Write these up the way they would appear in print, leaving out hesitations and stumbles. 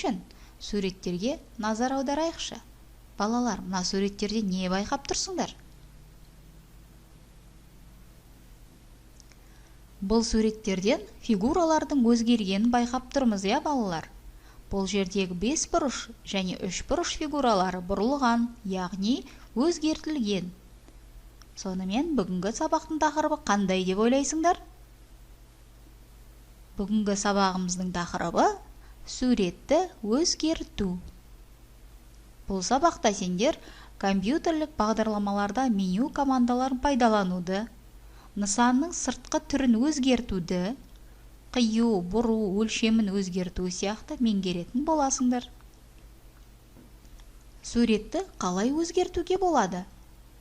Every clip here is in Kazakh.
үшін суреттерге назар аударайықшы. Балалар, мына суреттерде не байқап тұрсыңдар? Бұл суреттерден фигуралардың өзгергенін байқап тұрмыз, иә, балалар? Бұл жердегі 5 бұрыш және 3 бұрыш фигуралары бұрылған, яғни өзгертілген. Сонымен бүгінгі сабақтың тақырыбы қандай деп ойлайсыңдар? Бүгінгі сабағымыздың тақырыбы суретті өзгерту. Бұл сабақта сендер компьютерлік бағдарламаларда меню командаларын пайдалануды, нысанның сыртқы түрін өзгертуді, қию, бұру, өлшемін өзгерту сияқты меңгеретін боласыңдар. Суретті қалай өзгертуге болады?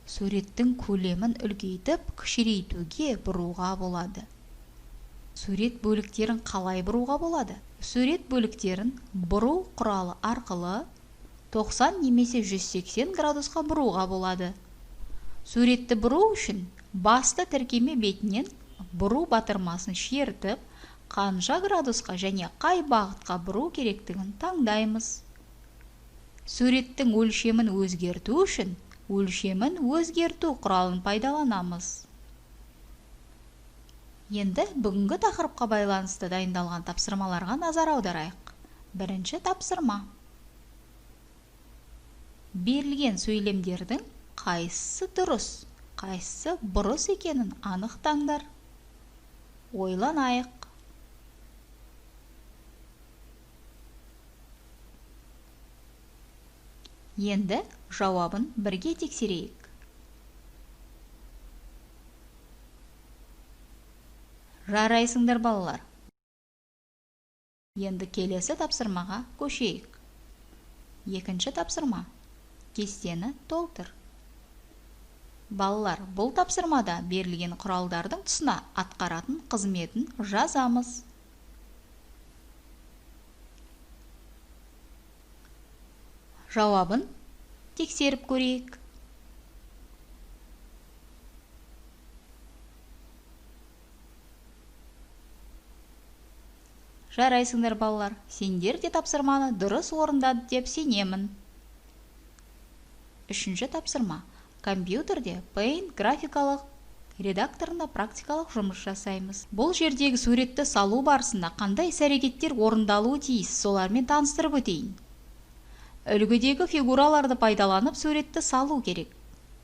Суреттің көлемін үлкейтіп, кішірейтуге, бұруға болады. Сурет бөліктерін қалай бұруға болады? Сурет бөліктерін бұру құралы арқылы 90 немесе 180 градусқа бұруға болады. Суретті бұру үшін басты тіркеме бетінен бұру батырмасын шертіп, қанша градусқа және қай бағытқа бұру керектігін таңдаймыз. Суреттің өлшемін өзгерту үшін өлшемін өзгерту құралын пайдаланамыз. Енді бүгінгі тақырыпқа байланысты дайындалған тапсырмаларға назар аударайық. Бірінші тапсырма. Берілген сөйлемдердің қайсысы дұрыс, қайсысы бұрыс екенін анықтаңдар. Ойланайық. Енді жауабын бірге тексерейік. Жарайсыңдар, балалар. Енді келесі тапсырмаға көшейік. Екінші тапсырма. Кестені толтыр. Балалар, бұл тапсырмада берілген құралдардың тұсына атқаратын қызметін жазамыз. Жауабын тексеріп көрейік. Жарайсыңдар, балалар, сендер де тапсырманы дұрыс орындады деп сенемін. Үшінші тапсырма. Компьютерде Paint графикалық редакторында практикалық жұмыс жасаймыз. Бұл жердегі суретті салу барысында қандай іс-әрекеттер орындалуы тиіс, солармен таныстырып өтейін. Үлгідегі фигураларды пайдаланып суретті салу керек.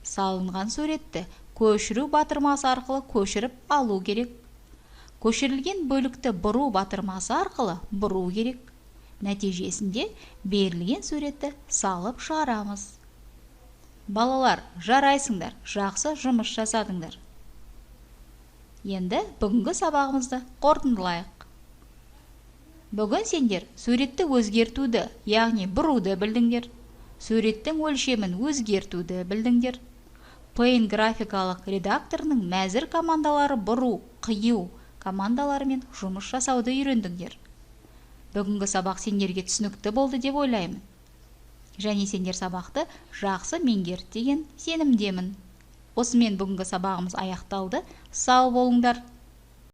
Салынған суретті көшіру батырмасы арқылы көшіріп алу керек. Көшірілген бөлікті бұру батырмасы арқылы бұру керек. Нәтижесінде берілген суретті салып шығарамыз. Балалар, жарайсыңдар, жақсы жұмыс жасадыңдар. Енді бүгінгі сабағымызды қорытындылайық. Бүгін сендер суретті өзгертуді, яғни бұруды білдіңдер. Суреттің өлшемін өзгертуді білдіңдер. Paint графикалық редакторының мәзір командалары бұру, қию командаларымен жұмыс жасауды үйрендіңдер. Бүгінгі сабақ сендерге түсінікті болды деп ойлаймын. Және сендер сабақты жақсы меңгерді деген сенімдемін. Осымен бүгінгі сабағымыз аяқталды. Сау болыңдар.